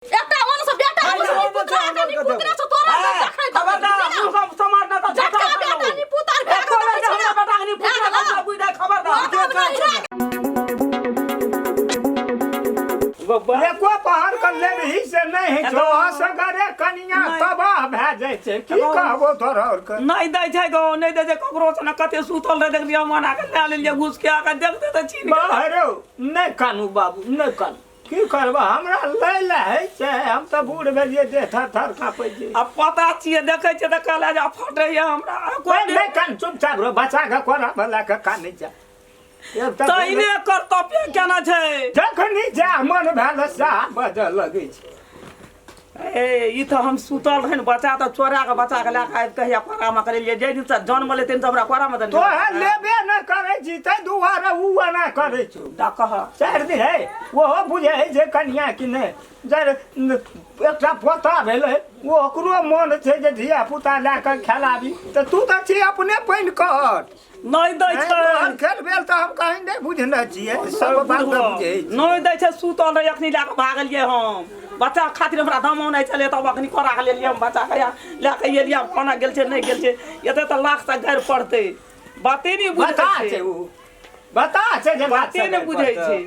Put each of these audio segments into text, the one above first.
एकटा ओन से बेटा नहीं, ओन से नहीं, पुतरा नहीं, के नी नहीं, पुतरा से तोरा ए, देखै खबरदार मुँह हम समाज ना तो झटका बेटा नी पुतर भए एको बेर हमरा बेटा के नी पुतरा ना बुझै खबरदार एको पहर के लेबही से नहि होइ छौ असगरे कनिया तबाह भए जाइ छै की कहबो तोरा आओर के नहीं दै छै गो नहीं दै छै ककरो से ना कते सुतल रहे देखलियै हम अना के लए लेलियै घुस के आके देखते तऽ छीन गेलै। बाहरो नहि कानू बाबू नहि कानू की करबा हमरा लै लए होइ छै हम तऽ बूढ़ भेलियै देह थर थर काँपै छै आ पता छियै देखै छियै तऽ कहला जे फटैया हमरा कोई नहि कान चुपचाप रह बच्चा के कोरा मे लए कऽ कानै जा तहिने कर्तव्य केना छै जखनी जा मन भेल सएह बजऽ लगै छै ए ई तऽ हम सुतल रहन बच्चा तऽ चोरा के बच्चा के लए कऽ आबि कहिया कोरामे करेलियै जाहि दिनसँ जन्म लेतै तऽ हमरा कोरामे देने तोहे लेबे नहि करै छी ताहि दुआरे ओ एना करै छौ दा कह चारि दिन है ओहो बुझै है जे कनिया कि नहि जर एकटा पोता भेलै ओ ओकरो मन छै जे धिया पुता लए कऽ खेलाबी तऽ तू तऽ छी अपने पानि कट नहि दै छै तोहर खेल भेल तऽ हम कहीं नहि बुझने छियै सब बात तऽ बुझै छी। नहि दै छै सुतल रहै अखनी लए कऽ भागलियै हम बच्चा खातिर हमरा दमो नहि छलै तब अखनी कोरा के लेलियै हम बच्चा के लए कऽ एलियै आब कोना गेल छै नहि गेल छै एतऽ तऽ लाख से गारि पड़तै बाते नहि बुझै बता छै छै ओ बता छै जे बाते नहि बुझै छै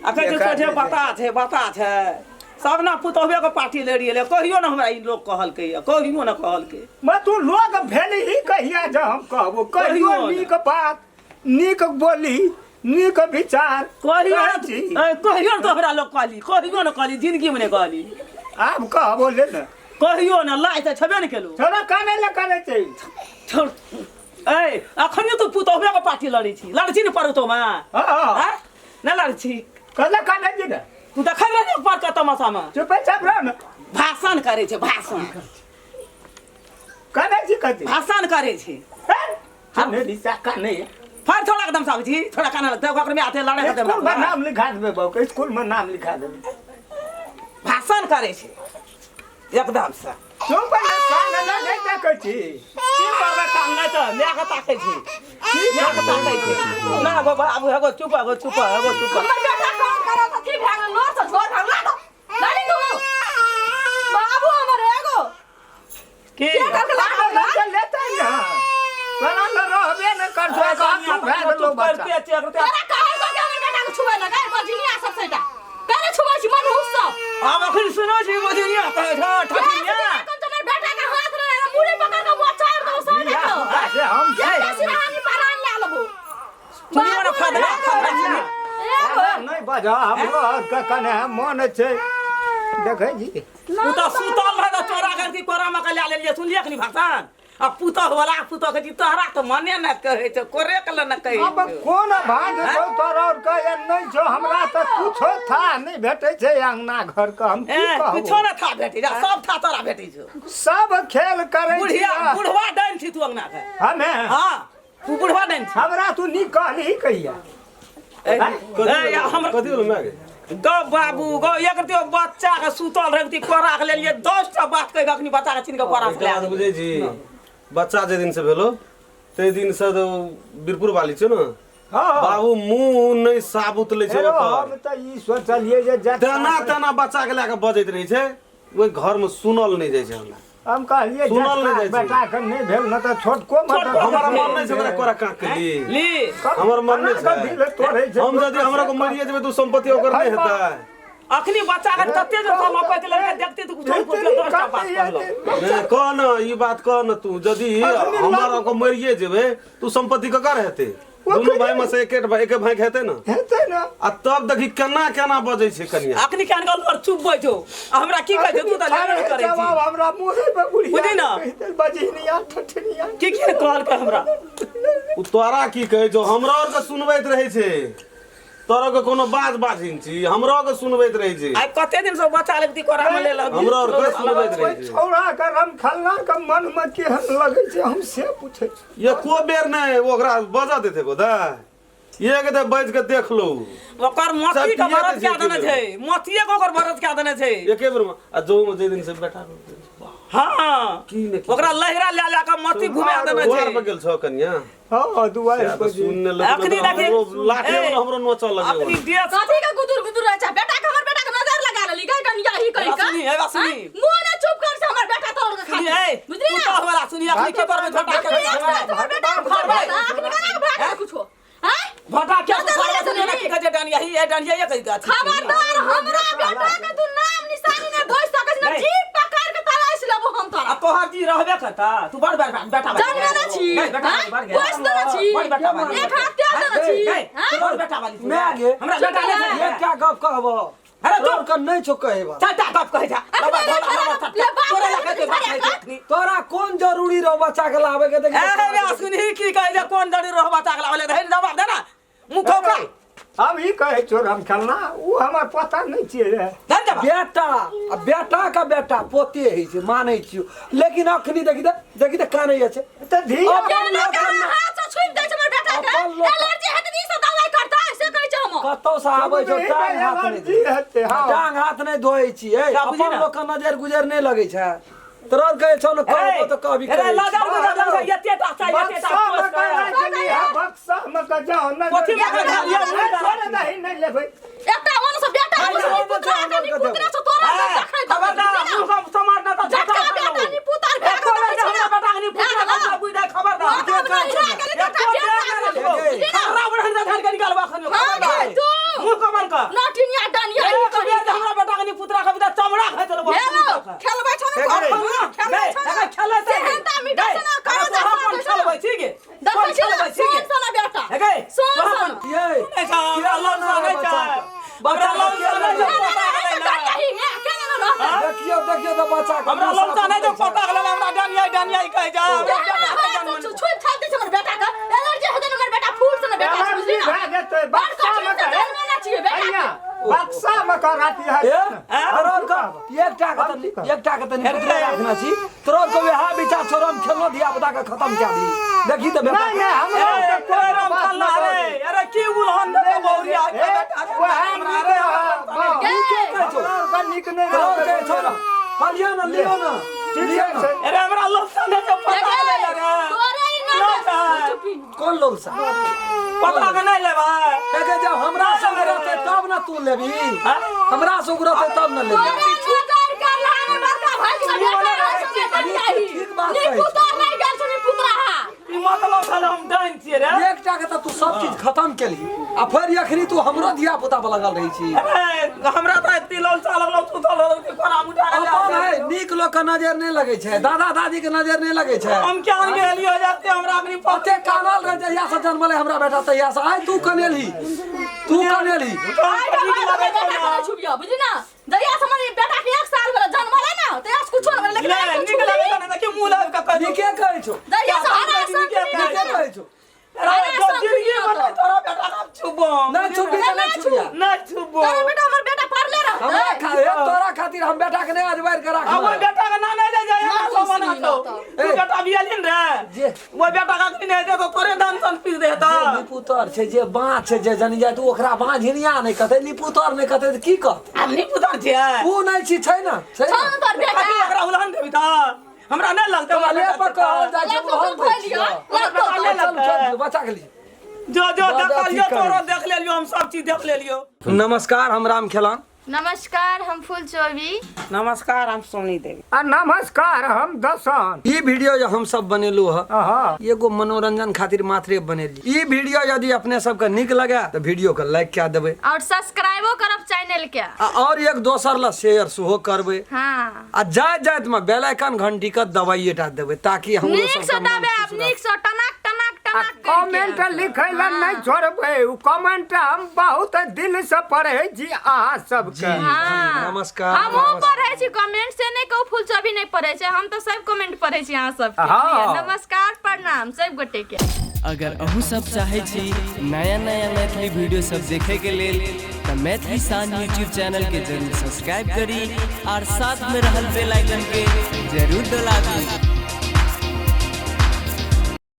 आ कहै छै सोझे बता छै बता छै सब ना पुतोहुए के पार्टी लड़ि गेलै कहियो ने हमरा ई लोग कहलकै कहियो ने कहलकै म तू लोग भेलही कहिया जे हम कहबो कहियो कहियो ने। नीक बात नीक बोली नीक विचार कहियो कहै ने छी ए, कहियो ने तो हमरा लोग कहली कहियो ने कहली जिंदगी में नहि कहली आब कहबो ले ने कहियो ने लाइ तऽ छेबे ने केलू छोड़ा काने ले काने छै छोड़ ए अखनियो तू पुतोहुए के पार्टी लड़ै छी लड़ै छी ने पड़ोतोमे हँ हँ आँय? नहि लड़ै छी कने काने छी ने तू देखै रही पर के तमाशामे चुपे चाप रह ने भाषण करै छै भाषण काने छी कथी भाषण करै छै हमे रिसा काने फर थोड़ा एकदम साबै छी थोड़ा काना लगतै ओकर में आते लड़े स्कूल में नाम लिखा देबै बाबू स्कूल में नाम लिखा देबै भाषण करै छै एकदम से चुप ने कान नहि देखै छी की करबै काम नहि तऽ माय के ताकै छी माय के ताकै छी ना गो बाबू हेगो चुप हेगो चुप हेगो चुप हमर बेटा काम करल तऽ की भए गेल नोर से झोर भए गेल ला दो तू बाबू हमर एगो की के करके ला दो तऽ लेतै ने तोरा लग रहबे नहि करतौ तू भए गेलौ बच्चा करते छियै, करते तोरा कहल तो के हमर बेटा के छुबै लगा बजनिया सब सेटा करे छुबै छी मनहूस सब आब अखन सुनै छी बजनिया कहै छ ठकिया कम हमर बेटा के हाथ रे मुड़ी पकड़ के मोचाड़ दो सर बियाह हुआ से हम के सिरहानी परान ला लेबो सुनियो ने फदरा फदरा सुनियो। एगो नहि बजा हमरो आरके कने मन छै देखै छी तू तऽ सुतल रहे तऽ चोरा करती कोरा में के लए लेलियै सुनलियै अखनी भाषण आ पुतह वाला पुतह कहै छी तोहरा तऽ मने ने कहै छौ कोरे के लए ने कहै अब छौ। कोन भाग छौ तोरा और के या नहि छौ हमरा तऽ कुछो था नहि भेटै छै अंगना घर के हम की ए कहबो कुछो ने था भेटै छै सब था तोरा भेटै छौ सब खेल करै छी बुढ़िया बुढ़वा डाइन छी तू अंगना के हमे हाँ तू बुढ़वा डाइन छी हमरा तू नीक कहली कहिया ए, ए, हमरा कथी भेलो माय गे गौ बाबू गौ एक रति बच्चा के सुतल रहे कोरा के लेलिए 10 टा बात कहि के अखनी बच्चा के छीन के कोरा से एकटा बात ले बुझै छी बच्चा जे दिन से भेलो ताहि दिन से तऽ बीरपुर वाली छै ने हाँ बाबू मुंह नहि साबुत लै छै हेरो, हम ओकर तऽ ई सोचलियै जे जत तेना तेना बच्चा के लए कऽ बजैत रहै छै ओहि घर मे सुनल नहि जाइ छै हमरा हम कहलियै सुनल नहि जतका जाइ छै। बेटा के नहि भेल न तऽ छोटको मदद हमर मन नहि छै ओकरा कोरा काँक के ली ली हमर मन नहि छै दिल तोड़ै छै हम यदि हमरा को मरिए जेबै तऽ संपत्ति ओकर नहि हेतै अखनी बच्चा के तते जे सब लपैत लेलकै देखते तऽ कुछो कुछो 10 टा बात कहलक नहि कह न ई बात कह न तू यदि हमर ओकर मरिए जेबै तऽ संपत्ति ककर हेतै दुनू भाई में से एके भाई एके भाई के हेतै ने हेतै ने आ तब देखी केना केना बजै छै कनिया अखनी केहन गल पर चुप बैठो आ हमरा की कहै छै तू तऽ लेबे नहि करै छी जवाब हमरा मुँहे पे बुढ़िया बुझी ने? कहि देल बजहिनिया ठठनिया की की कहलकै हमरा ओ तोरा की कहै छौ हमरा आर के सुनबैत रहै छै तोरा के कोनो बाज बाजिन छी हमरा के सुनबैत रहै छै आइ कते दिन से बच्चा लेके कोरा में लेलक हमरा आर के सुनबैत रहै ओहि छै छौड़ा के रमखल्ला के मन में केहन लगै छै हम से पूछै छी एको बेर नहि ओकरा बजऽ देतै गोदा एक दे बाजि के देख लो ओकर मोती के सब मरद पिए क्या दै छै देने छै मोतिये के ओकर मरद क्या देने छै एके बेर मे आ जो जे दिन से बेटा हाँ की ने की ओकरा लहरा ले ले के मोती घुमा देने दुआर छै पर गेल छौ कनिया हँ दुआरि सएह पर तऽ सुन ने अखनी लगतै देखी हमरो लाठे ए, हमरो नोचऽ अखनी लगै देश कथी के गुदुर गुदुर रहै छै बेटा के हमर बेटा के नजर लगा लेली। गई डनिया ही कहि का सुनी, हे बा सुनी। मुंह ना चुप कर से हमर बेटा तोड़ के खा सुनी ए बुझली ना तू तो वाला सुनी अखनी के पर में झटा के एक साल तोहर बेटा फरबै। अखनी कना के भाग कुछो हैं भटा के चल, फरबै चल, सुनी ना चल। की कहे डनिया ही ए डनिया ये कहि गाछ खबरदार हमरा बेटा के तू नाम निशानी ने बोल सकस ना नहीं। जीप पकड़ के तलाश लेबो हम तोरा अब तोहर जी रहबे करता तू बड़ बड़ बेटा वाली जानबे ना छी नहीं, बेटा हैं? वाली बढ़ गया। पोस देने छी बड़ बेटा वाली एक हाथ त्याग देने छी नहीं, हैं? बड़ बेटा वाली मैं आगे। हमरा बेटा नहीं ये क्या गप कहबो अरे चुप। तोर के नहीं छो कहे बा चल टा गप कहे जा अखने बाबा ना ढोला खड़ा बाबा ले बाप तोरा रे, लगा के बात नहीं अरे, अखनी तोरा कोन जरूरी रहो बच्चा के लावे के देख ए रे सुनही की कहे जा कोन जड़ी रहो बच्चा के लावे रे जवाब दे ना मुंह खोका हम ई कहै छौ राम खेलना उ हमर पता नहि छियै रे दे जवाब बेटा आ बेटा का बेटा पोते है छै मानै छियो लेकिन अखनी देखी त देखी त कानै छै तऽ धिया अपन केना लोक केना हाथ से छुपि दै छै हमर बेटा के अपन लोक- एलर्जी हेतै तऽ ई सब दवाइ करतै से कहै छै हम कतौ से आबै छौ टांग हाथ नहि एलर्जी हेतै, हँ। टांग हाथ नहि धोइ छियै जा, बुझी अपन ना। लोक के नजर गुजर नहि लगै छै तोरा कहै छौ ने कहबो तऽ कहबी अरे करै लजर छी। गुजर लग एते टा चाही एते टा बक्सा मे पोस कऽ के। राखि लिहऽ, बक्सा मे कऽ जाउ ने कथी मे कऽ लिहऽ? छोड़ दही नहि लेबै एकटा ओन से बेटा भाइ, हमर हम पुतरा हम के नी हम पुतरा से तोरा ए, देखै खबरदार मुंह का समाज ना तो झटका बेटा नी पुतर भए एको बेर जे हमरा बेटा के नी पुतरा भए ना बुझै खबरदार गेल। एको बेर ना रखबो। ए, खबरा बढ़न से झाड़ के निकालबा अखन हाँ, खबरदार गे, तू। मुंह का बंद कर नटिनिया डनिया ही एक करी बेर जे हमरा बेटा के नी पुतरा के बुझै चमड़ा खै चलबो हेलो खेलबै छौ ने हे, घर खेलबै छौ ने खेलै सेहनता मिटा से ना करो तोरा कोन खेलबै छी गे देखै कोन छी ना खेलबै छी सोन गे सना बेटा हे गे सोन तोरा सना कोन ये नहि छै हमरा लौसा नहि छै बच्चा हमरा लौसा नहि छै ना, ना, पोता ना, के ना, लेल। डनिया ही है केना ना रहतै देखियो देखियो तऽ बच्चा के हमरा लौसा नहि छै पोता के लेल हमरा डनिया डनिया कहै जा हमरा केना बेटा के हाथ जन्म से छुपि छाप दै छै हमर बेटा के एलर्जी हेतै ने हमर बेटा फूल से ना बेटा छै, बुझली एलर्जी ना भए जेतै बड़ बक्सा मे कठिन से कऽ जन्मे ना छियै बेटा अइया के बक्सा मे कऽ राखि ए है तोरा के एकटा के तनी एकटा के तनी पुतरा राखना छी तोरा के वएह विचार छोड़ हम खेलनो धिया पुता के खत्म कए दी देखी तऽ बेटा नहि नहि हमरा ए, तऽ कोनो राम बात कल्ला नहि रे अरे की उलहन दे बौरिया के बेटा के वएह हमरा नीक रे रहऽ, गे, के कहै छौ हमरा आरके नीक नहि तोरा रहतै। के छौ ना कहलियो ना लियो ना ठीक लियो ना छै अरे हमरा लौसा नहि छै हे पता गे, नहि रे तोरे ही ना लौसा। चुपी कोन लोलसा पता के नहि लेबै हे जब हमरा संग रहतै तब ना तू लेबी हमरा संग रहतै तब ना लेबी तोरे नजर के लाने बड़का भाई के बेटा रहै छै डनिया ही ठीक बात नी कहै छी। पुतर नहि गेल छै नी पुतरा हा ई मतलब छल हम डाइन छियै रे एकटा के तऽ तू सब चीज खत्म केलही आ फेर अखनी तू हमरो धिया पुता पर लगल रहै छी अरे हमरा तऽ एते लौसा लगलो तू तऽ लगल कि कोना उठा के अपन ले है नीक लोक के नजर नहि लगै छै दादा दादी के नजर नहि लगै छै हम क्या गेलियो जाते हमरा अपनी ओते कानल रहे जहिया से जन्मले हमरा बेटा तहिया से आइ तू कनेलही तू कनेलही आइ के बाद हमर बेटा के नहि छुबियो बुझली ना जहिया से हमर बेटा के एक साल भेल जन्मले ना तहिया से कुछो नहि भेलै, लेकिन ले आइ नीक लगै छै ने देखियो मुंह लाबि के कह नीके कहै छौ जहिया से हरा नीके संकरी नीके कहै छौ अरे जो जिंदगी में तोरा बेटा के छुबो नहि छुबी तऽ नहि छुबिया नहि छुबो तोरा बेटा हमर बेटा पढ़ले रहतै हमरा तोरा खातिर हम बेटा के नहि अजबारि के अब वो राखब बेटा के ना नहीं ले जाए ना ना सोना खुशी तो ना तू बेटा भी आलिन रे जे वो बेटा का नहीं दे तो तोरे दान सन पीस देता जे निपुतर छै जे बाँझ छै जे जनी जाय तऽ ओकरा बाँझिनिया नहि कहतै निपुतर नहि कहतै तऽ की कहतै हम नहीं पुतर छियै ऊ नहि छी छै ना छै छौ ना ने तोर बेटा अभी एकरा उलहन देबी त हमरा नहीं लगते हमरा कहले बेटा पर कहल जाइ छै लातो उलहन तो दै लिअ, छियै। लातो तो। नहीं चल लगतै। चल बच्चा के लिए जो जो दादा देख लियो ठीक करै। तोरो देख लेलियो हम सब चीज देख लेलियो नमस्कार हम राम खेलान नमस्कार हम फूल चौबी नमस्कार हम सोनी देवी आ नमस्कार हम दसन ई वीडियो जो हम सब बनेलू ह अहाँ एगो मनोरंजन खातिर मात्रे बनेली ई वीडियो यदि अपने सबके नीक लगे तऽ वीडियो के लाइक कए देबै और सब्सक्राइबो करब चैनल के आ और एक दोसर ला शेयर सेहो करबै हाँ आ जाइत जाइत में बेल आइकन घंटी के दबाइए टा देबै ताकि हमरो नीक से सबके मन दबाब खुश रहत। नीक से टनाक टनाक आ टनाक कमेंट लिखै लए नहि छोड़बै उ कमेंट हम बहुत दिल से पढ़ै छी अहाँ सबके जी, जी, नमस्कार हमहूँ नमस्कार। पढ़ै छी कमेंट से नहि कहू फूल चौबी नहि पढ़ै छै हम तऽ सब कमेंट पढ़ै छी अहाँ सबके हाँ। नमस्कार प्रणाम सब गोटे के अगर अहूँ सब चाहै छी नया नया मैथिली वीडियो सब देखैके लेल तऽ मैथिली शान यूट्यूब चैनलके जरूर सब्सक्राइब करी और साथ में रहल बेल आइकन के जरूर दबा दी।